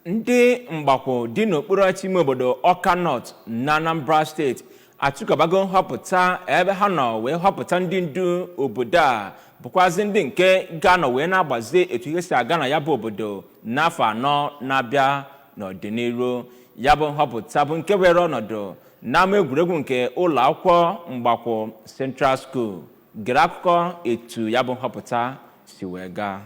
Ndị Mgbakwụ dị n'okpuru ọchịchị ime obodo Ọka North na Anambra Steeti achịkọbago nhọpụta ebe ha nọ wee họpụta ndị ndu obodo a, bụkwazị ndị nke ga-anọ wee na-agbazi etu ihe si aga na ya bụ obodo n'afọ 4 na-abịa n'ọdịnihu. Ya bụ nhọpụta bụ nke were ọnọdụ n'ama egwuregwu nke ụlọ akwụkwọ Mgbakwụ Central School. Gere akụkọ etu ya bụ nhọpụta si wee gaa.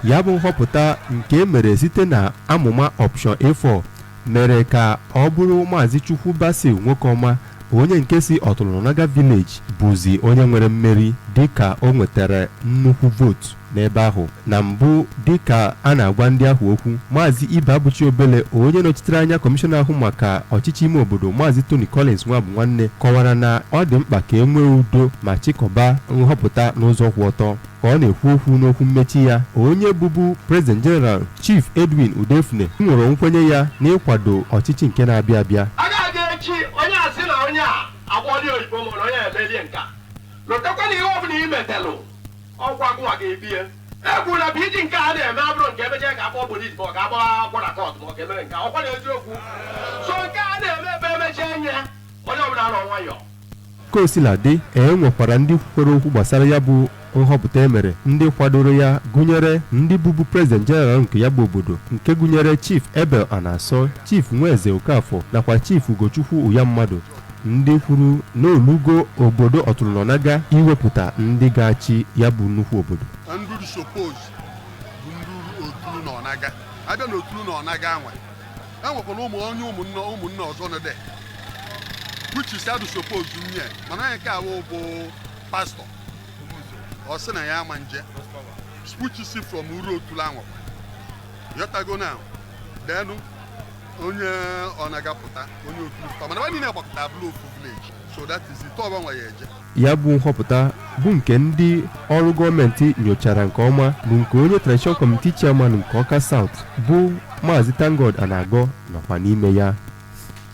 Ya bụ nhọpụta nke e mere site na amụma Option A4 mere ka ọ bụrụ Maazị Chukwu Basil Nwokeọma, onye nke si Ọtụlụnaga Village, bụzi onye nwere mmeri dịka o nwetara nnukwu vootu n'ebe ahụ. Na mbụ, dịka a na-agwa ndị ahụ okwu, Maazị Ibe Abụchi Obele, onye nọchitere anya kọmishọna ahụ maka ọchịchị ime obodo, Maazị Tony Collins Nwabụnwanne, kọwara na ọ dị mkpa ka e nwee udo ma chịkọba nhọpụta n'ụzọ kwụ ọtọ. Ka ọ na-ekwu okwu n'okwu mmechi ya, onye bụbu President General, Chief Edwin Udefune, nwere nkwenye ya n'ịkwado ọchịchị nke na-abịa abịa. A ga-aga echi, onye a sị na onye a agbọọla oyibo ma na onye a emelie nka. Lotekwa na ihe ọbụla i metelụ, ọkwa gụnwa ga-ebie. E kwuru na PG nke a na-eme abụrụ nke emechaa ka akpọọ polisi ma ọ ga-agba akwụkwọ na court ma ọ ga-emere nke a. Ọkwa na eziokwu. So nke a na-eme ebe emechaa nye onye ọbụla nọ nwayọọ. Ka o sila dị, e nwekwara ndị kwukwara okwu gbasara ya bụ nhọpụta e mere. Ndị kwadoro ya gụnyere ndị bụbu President General nke ya bụ obodo, nke gụnyere Chief Ebel Anaso, Chief Nweze Okafọ nakwa Chief Ugochukwu Uyammadụ, ndị kwuru na olugo obodo Ọtụlụnọnaga iwepụta ndị ga-achị ya bụ nnukwu obodo. Ndị suppose bụ ndị Otulu na Ọnaga. Abịa na Otulu na Ọnaga anwa, enwekwara ụmụ onye ụmụnne ọzọ nọ there, which is adụ suppose nye, mana onye nke awụ bụ pastọ, ọ sị na ya ama nje, which is from uru Otulu anwakwa yọtago now. Then onye Ọnaga pụta, onye Otulu pụta, mana niile gbakọta abụla ofu village. So that is it. Ọba nwa ya eje. Ya bụ nhọpụta bụ nke ndị ọrụ gọọmenti nyochara nke ọma, bụ nke onye Transition Committee Chairman nke Ọka South bụ Maazị Tangod Anagọ nọkwa n'ime ya.